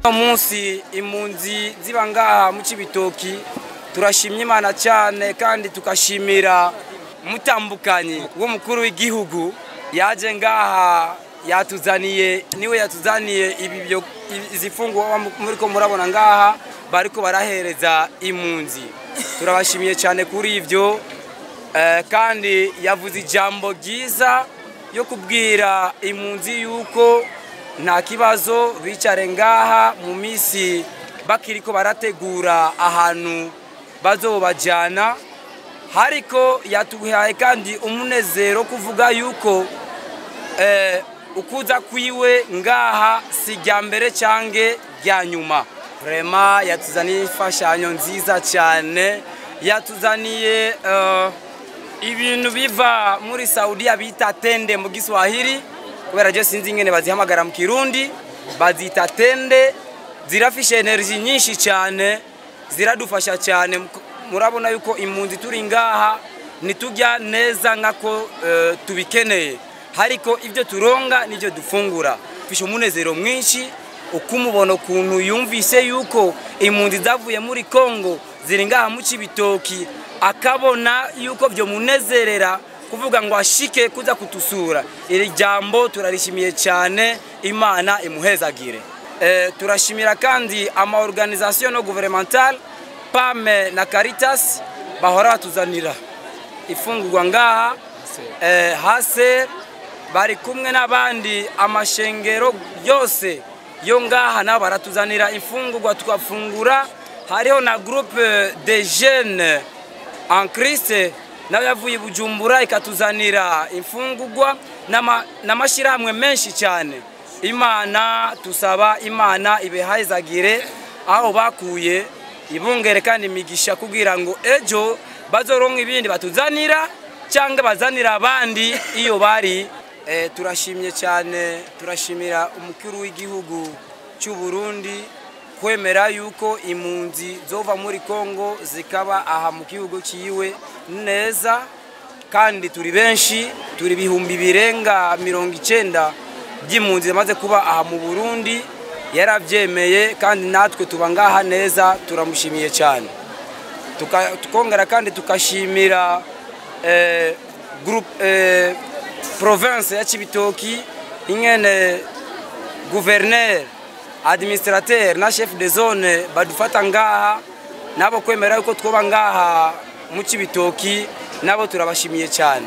Munsi impunzi ziba ngaha mu Cibitoki, turashimye Imana cyane kandi tukashimira mutambukanyi w'umukuru w'igihugu yaje ngaha, yatuzaniye, niwe yatuzaniye ibi byo izi fungurwa muriko murabona ngaha bariko barahereza impunzi. Turabashimiye cyane kuri ivyo, kandi yavuze ijambo ryiza yo kubwira impunzi yuko nta kibazo, bicare ngaha mu misi bakiriko barategura ahantu bazobajana. Hariko yatuhaye kandi umunezero kuvuga yuko ukuza kwiwe ngaha si rya mbere cange rya nyuma. Vraiment yatuzaniye imfashanyo nziza cyane, yatuzaniye ibintu biva muri Saudiya bita tende mu Giswahili, kubera je sinzi ingene bazihamagara mu Kirundi, bazita tende. Zirafishe energy nyinshi cyane, ziradufasha cyane. Murabona yuko impunzi turi ngaha nitujya neza nkako tubikeneye, hariko ibyo turonga nibyo dufungura. Fishe umunezero mwinshi ukumubona ukuntu yumvise yuko impunzi zavuye muri Kongo ziri ngaha mu Cibitoki, akabona yuko byo munezerera kuvuga ngo ashike kuza kutusura. Iri jambo turarishimiye cyane, Imana imuhezagire. Turashimira kandi ama organisation no gouvernementale PAM na Caritas bahora batuzanira ifungurwa ngaha, hase bari kumwe n'abandi amashengero yose yo ngaha nabo baratuzanira imfungurwa tukafungura. Hariho na groupe de jeunes en Christ nayo yavuye i Bujumbura ikatuzanira imfungurwa n'amashirahamwe menshi cyane. Imana tusaba Imana ibehayizagire aho bakuye, ibungere kandi imigisha kugira ngo ejo bazoronka ibindi batuzanira cyangwa bazanira abandi iyo bari. Turashimye cyane, turashimira umukuru w'igihugu cy'u Burundi kwemera yuko impunzi zova muri Kongo zikaba aha mu gihugu ciwe neza, kandi turi benshi, turi ibihumbi birenga 90 by'impunzi zamaze kuba aha mu Burundi. Yarabyemeye kandi natwe tuba ngaha neza, turamushimiye cyane. Tukongera kandi tukashimira groupe province ya Cibitoki, ingene gouverneur, administrateur na chef de zone badufata ngaha, nabo kwemera yuko twoba ngaha mu Cibitoki, nabo turabashimiye cyane.